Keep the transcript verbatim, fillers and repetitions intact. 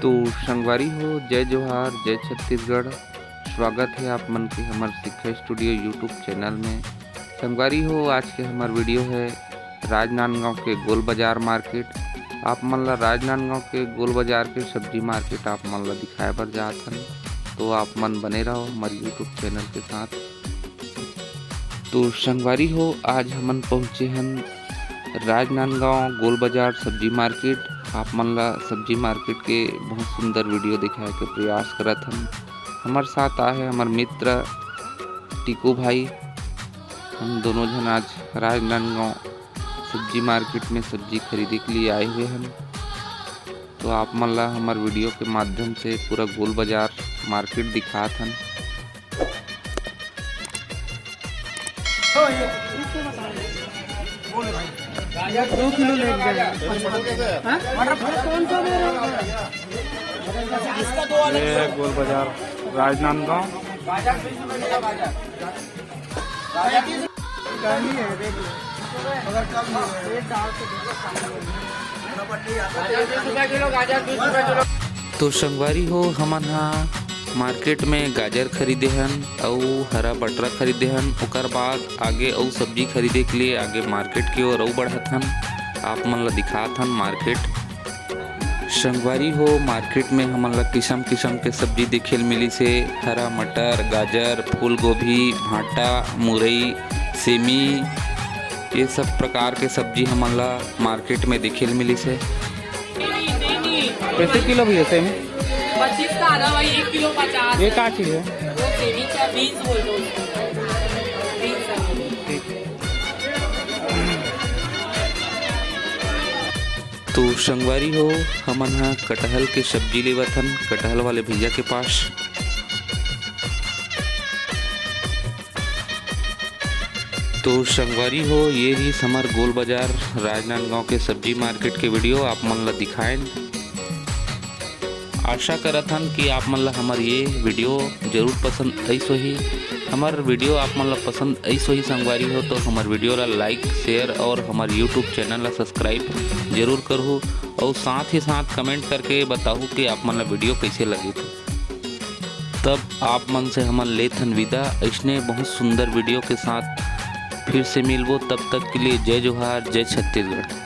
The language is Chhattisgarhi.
तो संगवारी हो, जय जोहार, जय छत्तीसगढ़। स्वागत है आप मन के हमर शिक्षा स्टूडियो YouTube चैनल में। संगवारी हो, आज के हमर वीडियो है राजनांदगांव के गोल बाजार मार्केट। आप मन ला राजनांदगांव के गोल बाजार के सब्जी मार्केट आप मन ला दिखाए बर जात हन, तो आप मन बने रहो हमर YouTube चैनल के साथ। तो संगवारी हो, आज हमन पहुँचे हन राजनांदगांव गोल बाजार सब्जी मार्केट। आप मन ला सब्जी मार्केट के बहुत सुंदर वीडियो दिखाए के प्रयास करत हन। हमर साथ आहे हमर मित्र टीकू भाई। हम दोनों झन आज राजनांदगांव सब्जी मार्केट में सब्जी खरीदे के लिए आए हुए हन। तो आप मन ला हमर वीडियो के माध्यम से पूरा गोल बाजार मार्केट दिखात हन। दो किलो ले गए। हाँ? मटर कौन सा दे रहे हो? ये है गोल बाजार राजनांदगांव। गांधी है, देख लो। अगर कल मिले। तो संगवारी हो, हमन हा मार्केट में गाजर खरीदे हन अउ हरा बटरा खरीदे हन। ओकर बाद आगे अउ सब्जी खरीदे के लिए आगे मार्केट की ओर अउ बढ़त हन। आप मन ला दिखात हन मार्केट। संगवारी हो, मार्केट में हमन ला किसम किसम के सब्जी देखे ल मिलिस हे। हरा मटर, गाजर, फूलगोभी, भांटा, मुरई, सेमी, ये सब प्रकार के सब्जी हमन ला मार्केट में देखे ल मिलिस हे। कैसे किलो भैया सेमी? पच्चीस का आधा भाई, एक किलो पचास। ये का चीज है? वो सेमी का बीन्स बोलते हैं उसको। बीन्स है। तो संगवारी हो, हमन हा कटहल के सब्जी लेवत हन कटहल वाले भैया के पास। तो संगवारी हो, ये रहिस हमर गोल बाजार राजनांदगांव के सब्जी मार्केट के वीडियो आप मन ला दिखाएन। आशा करत हन कि आप मन ला हमर ये वीडियो जरूर पसंद आइस होही। हमर वीडियो आप मन ला पसंद आइस होही संगवारी हो, तो हमर वीडियो ला लाइक, शेयर और हमर YouTube चैनल ला सब्सक्राइब जरूर करहू और साथ ही साथ कमेंट करके बताहू कि आप मन ला वीडियो कैसे लगे थे। तब आप मन से हमन लेथन विदा, ऐसने बहुत सुंदर वीडियो के साथ फिर से मिलबो। तब तक के लिए जय जोहार, जय छत्तीसगढ़।